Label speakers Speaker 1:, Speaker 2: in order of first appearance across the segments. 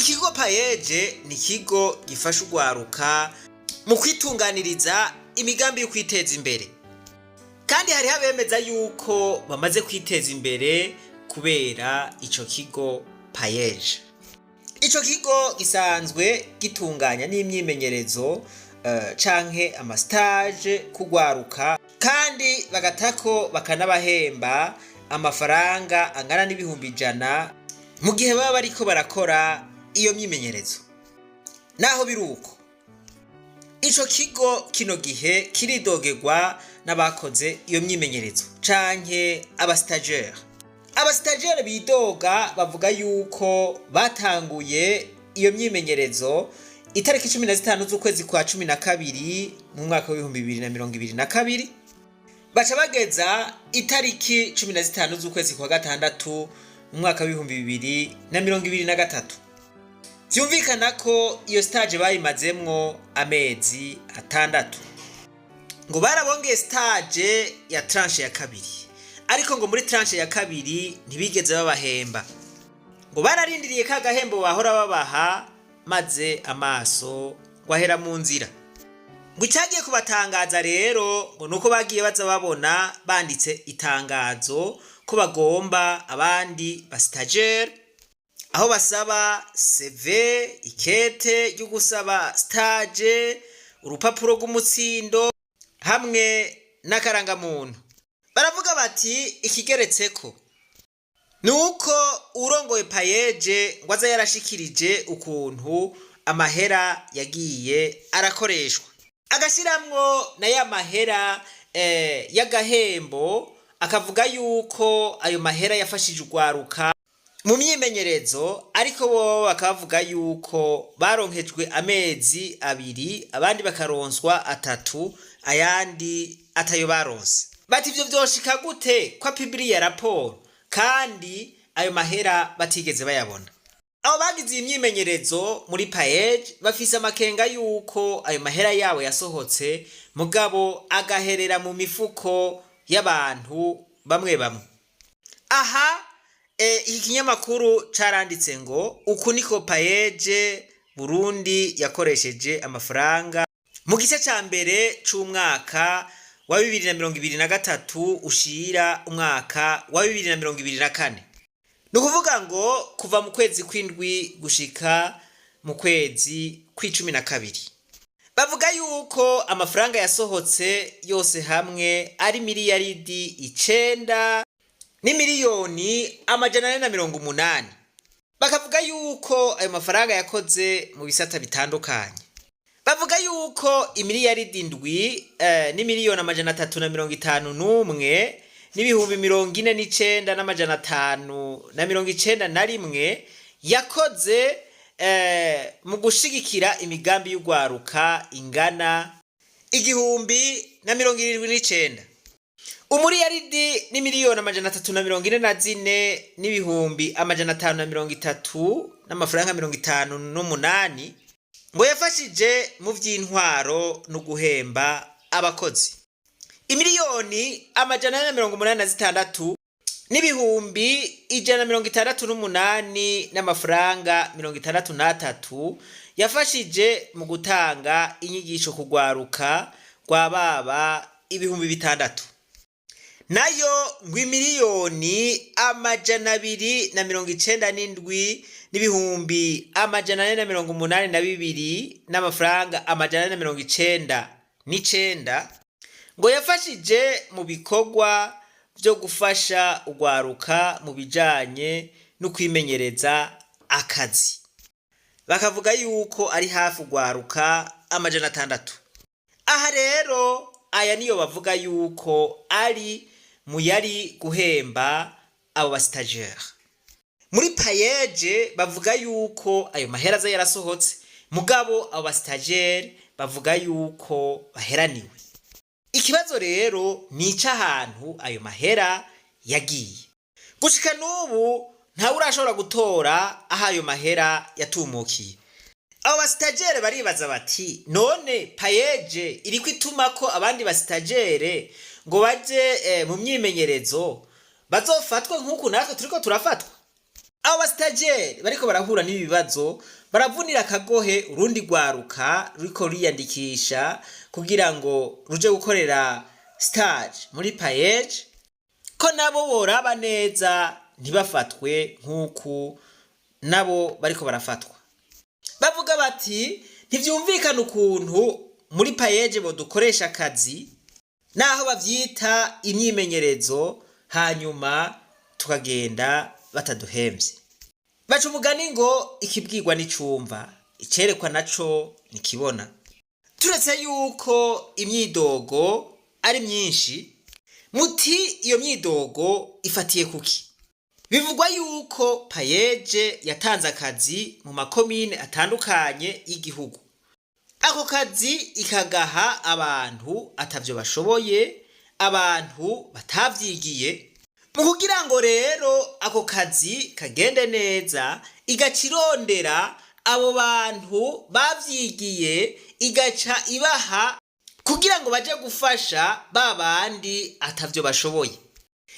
Speaker 1: Ikigo PAEEJ ni ikigo gifasha urwaruka mu kwitunganiriza imigambi yo kwiteza imbere, kandi hariho abemeza yuko bamaze kwiteza imbere kubera ico kigo PAEEJ. Ico kigo gisanzwe gitunganya n'imyimenyerezo canke ama stage kugwaruka, kandi bagatako bakanabahemba amafaranga angana n'100.000 mu gihe baba bariko barakora iyo myimenyerezo. Naho biri uko, ico kigo kino gihe kiridogerwa n'abakoze iyo myimenyerezo canke aba stagiaire. Aba stagiaire bidoga bavuga yuko batanguye iyo myimenyerezo itariki 15 z'ukwezi kwa 12 mu mwaka w'2022, baca bageza itariki 15 z'ukwezi kwa gatandatu mu mwaka w'2023. Vyumvikana ko iyo stage bayimazemwo amezi 6. Ngo barabongeye stage ya tranche ya kabiri, ariko ngo muri tranche ya kabiri ntibigeze babahemba. Ngo bararindiriye ka gahembo bahora babaha, maze amaso ngo ahera mu nzira. Ngo icyagiye kubatangaza rero ngo nuko bagiye baza babona banditse itangazo ko bagomba abandi ba stagiaire, aho basaba CV, ikete ryo gusaba stage, urupapuro rw'umutsindo hamwe n'akarangamuntu. Baravuga bati ikigeretseko ni uko urongoye PAEEJ ngo aza yarashikirije ukuntu amahera yagiye arakoreshwa, agashiramwo na ya mahera y'agahembo, akavuga yuko ayo mahera yafashije urwaruka mu myimenyerezo, ariko bo bakavuga yuko baronkejwe amezi 2, abandi bakaronswa 3, ayandi atayo baronse. Bati ivyo vyoshika gute ko apubliye raporo kandi ayo mahera batigeze bayabona? Abo bagize iyi myimenyerezo muri PAEEJ bafise amakenga yuko ayo mahera yabo yasohotse, mugabo agaherera mu mifuko y'abantu bamwe bamwe. Aha iki kinyamakuru caranditse ngo uku niko PAEEJ Burundi yakoresheje amafaranga mu gice ca mbere c'umwaka wa 2023 ushira umwaka wa 2024, ni ukuvuga ngo kuva mu kwezi kw'indwi gushika mu kwezi kw'12. Bavuga yuko amafaranga yasohotse yose hamwe ari miliyaridi 9 n'imiliyoni 480. Bakavuga yuko ayo mafaranga yakoze mu bisata bitandukanye. Bavuga yuko imiliyaridi 7 n'imiliyoni 351 n'ibihumbi 49 n'591 yakoze mu gushigikira imigambi y'urwaruka ingana 1,079, umuriyaridi n'imiliyoni 344 n'ibihumbi 530 n'amafaranga 58 ngo yafashije mu vy'intwaro no guhemba abakozi, imiliyoni 486 n'ibihumbi 168 n'amafaranga 63 yafashije mu gutanga inyigisho kugwaruka rwa baba 6000, nayo ngo imiliyoni 297 n'ibihumbi 482 n'amafaranga 499 ngo yafashije mu bikorwa vyo gufasha urwaruka mu bijanye no kwimenyereza akazi. Bakavuga yuko ari hafi urwaruka 600. Aha rero aya niyo bavuga yuko ari mu yari guhemba abo ba stagiaire muri PAEEJ. Bavuga yuko ayo mahera aza yarasohotse, mugabo abo ba stagiaire bavuga yuko baheraniwe. Ikibazo rero ni ic'ahantu ayo mahera yagiye. Gushika n'ubu ntawe urashobora gutora aho ayo mahera yatumukiye. Abo ba stagiaire baribaza bati none PAEEJ iriko ituma ko abandi ba stagiaire ngo baje mu myimenyerezo, bazofatwe nk'uku natwe turiko turafatwa? Abo basitageri bariko barahura n'ibi bibazo baravunira akagohe urundi rwaruka ruriko ruriyandikisha kugira ngo ruje gukorera stage muri PAEEJ, ko nabo boraba neza ntibafatwe nk'uku nabo bariko barafatwa. Bavuga bati ntivyumvikana ukuntu muri PAEEJ bodukoresha akazi naho bavyita imyimenyerezo, hanyuma tukagenda bataduhemvye. Baca umugani ngo ikibwirwa n'icumva, icerekwa naco ntikibona. Turetse yuko imyidogo ari myinshi, muti iyo myidogo ifatiye kuki? Bivugwa yuko PAEEJ yatanze akazi mu makomine atandukanye y'igihugu, ako kazi ikagaha abantu atavyo bashoboye, abantu batavyigiye. Mu kugira ngo rero ako kazi kagende neza, igaca irondera abo bantu bavyigiye, igaca ibaha kugira ngo baje gufasha ba bandi atavyo bashoboye.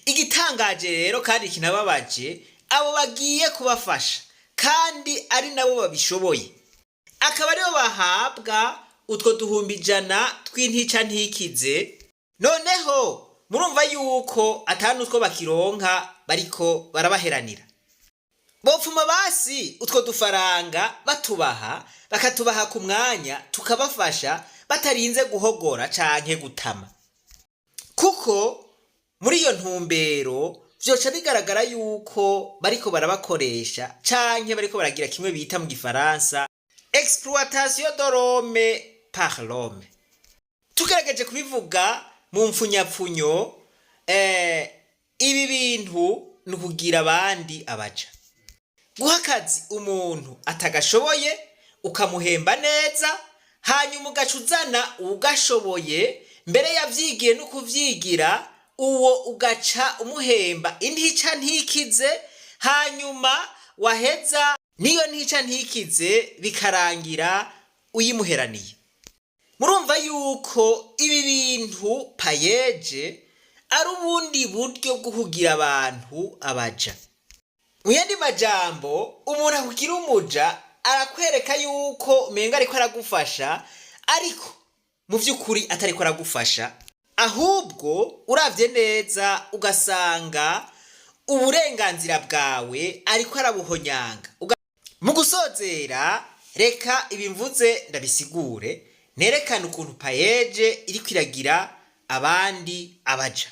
Speaker 1: Igitangaje rero kandi kinababaje, abo bagiye kubafasha kandi ari nabo babishoboye, akaba aribo bahabwa utwo 100,000 tw'intica ntikize. Noneho murumva yuko ata n'utwo bakironka, bariko barabaheranira. Bopfuma basi utwo dufaranga batubaha, bakatubaha ku mwanya, tukabafasha batarinze guhogora canke gutama, kuko muri iyo ntumbero vyoca bigaragara yuko bariko barabakoresha canke bariko baragira kimwe bita mu gifaransa exploitation de l'homme par l'homme. Tugerageje kubivuga mu mfunyapfunyo, ibi bintu ni ukugira abandi abaja. Guha akazi umuntu atagashoboye ukamuhemba neza, hanyuma ugaca uzana ugashoboye mbere yavyigiye no kuvyigira, uwo ugaca umuhemba intica ntikize, hanyuma waheza niyo ntica ntikize bikarangira uyimuheraniye. Murumva yuko ibi bintu PAEEJ ari ubundi buryo bwo kugira abantu abaja. Mu yandi majambo, umuntu akugira umuja arakwereka yuko umenga ariko aragufasha, ariko mu vy'ukuri atariko aragufasha, ahubwo uravye neza ugasanga uburenganzira bwawe ariko arabuhonyanga. Mu gusozera, reka ibi mvuze ndabisigure, nerekane ukuntu PAEEJ iriko iragira abandi abaja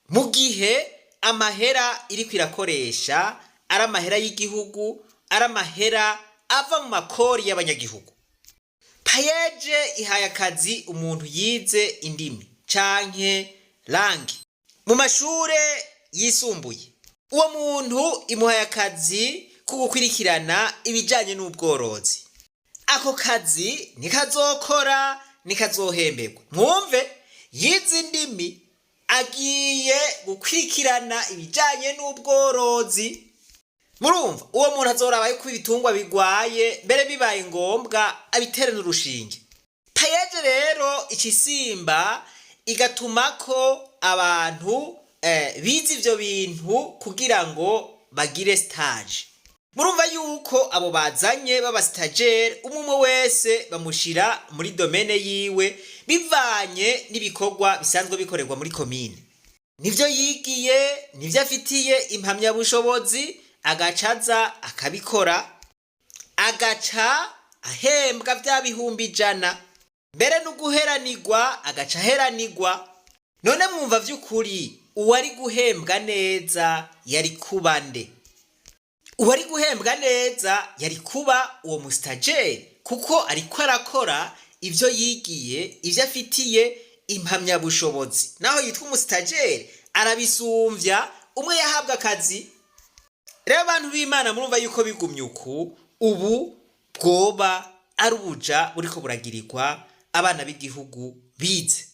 Speaker 1: mu gihe amahera iriko irakoresha ari amahera y'igihugu, ari amahera ava mu makori y'abanyagihugu. PAEEJ ihaye akazi umuntu yize indimi canke langue mu mashure yisumbuye. Uwo muntu imuhaye akazi ko gukurikirana ibijanye n'ubworozi. Ako kazi ntikazokora, ntikazohemberwa. Mwumve, yize indimi, agiye gukurikirana ibijanye n'ubworozi. Murumva uwo muntu azoraba yuko ibitungwa bigwaye, mbere bibaye ngombwa abitere n'urushinge. PAEEJ rero ikisimba igatumako abantu bize ivyo bintu kugira ngo bagire stage. Murumva yuko abo bazanye b'aba stagiaires, umwe umwe wese bamushira muri domaine yiwe bivanye n'ibikorwa bisanzwe bikorerwa muri komine, nivyo yigiye, nivyo afitiye impamyabushobozi, agacaza akabikora, agaca ahembwa vya 100,000, mbere n'uguheranirwa agaca aheranirwa. None mwumva vy'ukuri uwari guhembwa neza yari kuba nde? Uwari guhembwa neza yari kuba uwo mu stagiaire, kuko ariko arakora ivyo yigiye, ivyo afitiye impamyabushobozi. Naho yitwa umu stagiaire, arabisumvya umwe yahabwa akazi. Rero abantu b'Imana, murumva yuko bigumye uku, ubu bwoba ari ubuja buriko buragirirwa abana b'igihugu bize.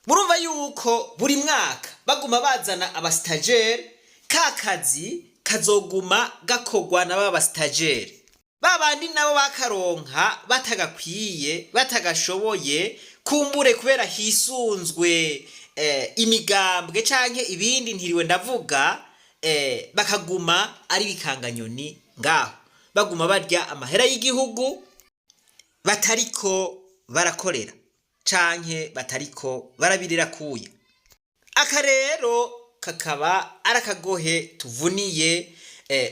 Speaker 1: Murumva yuko buri mwaka baguma bazana aba stagiaires, ka kazi kazoguma gakorwa na ba stagiaires ba bandi nabo bakaronka batagakwiye, batagashoboye, kumbure kubera hisunzwe imigambwe canke ibindi ntiriwe ndavuga. bakaguma ari bikanganyoni ngaho, baguma barya amahera y'igihugu batariko barakorera canke batariko barabirira kuya. Aka rero kakaba ari akagohe tuvuniye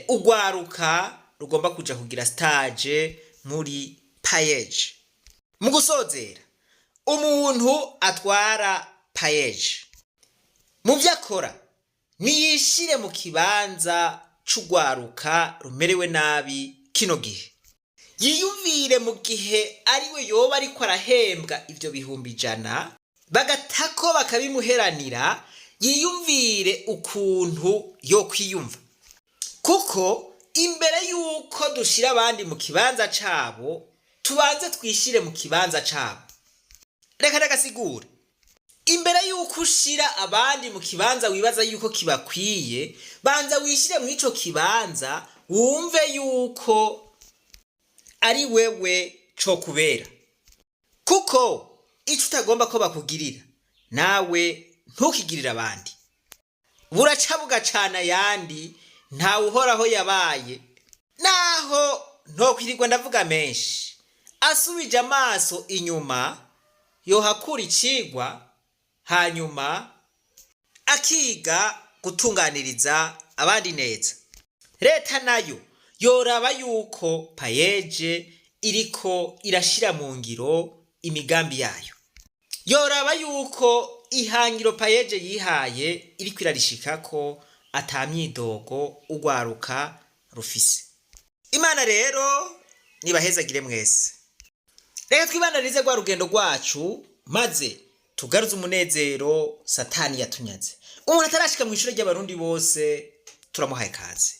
Speaker 1: urwaruka rugomba kuja kugira stage muri PAEEJ. Mu gusozera, umuntu atwara PAEEJ mu vyo akora niyishire mu kibanza c'urwaruka rumerewe nabi kino gihe, yiyumvire mu gihe ariwe yoba ariko arahembwa ivyo 100,000 bagatako bakabimuheranira, yiyumvire ukuntu yokwiyumva. Kuko imbere y'uko dushira abandi mu kibanza cabo, tubanze twishire mu kibanza cabo. Reka ndagasigure. Imbere y'uko ushira abandi mu kibanza wibaza yuko kibakwiye, banza wishire mu ico kibanza, wumve yuko ari wewe co kubera. Kuko ico utagomba ko bakugirira, nawe ntukigirire abandi. Buraca bugacana ayandi, ntawe uhoraho yabaye. Naho ntokwirirwa ndavuga menshi, asubije amaso inyuma yohakura icigwa, hanyuma akiga gutunganiriza abandi neza. Leta nayo yoraba yuko PAEEJ iriko irashira mu ngiro imigambi yayo, yoraba yuko ihangiro PAEEJ yihaye iriko irarishikako, ata myidogo urwaruka rufise. Imana rero nibahezagire mwese. Reka twibandanirize rwa rugendo rwacu, maze tugaruze umunezero Satani yatunyaze. Umuntu atarashika mu ishure ry'Abarundi bose, turamuhaye kaze.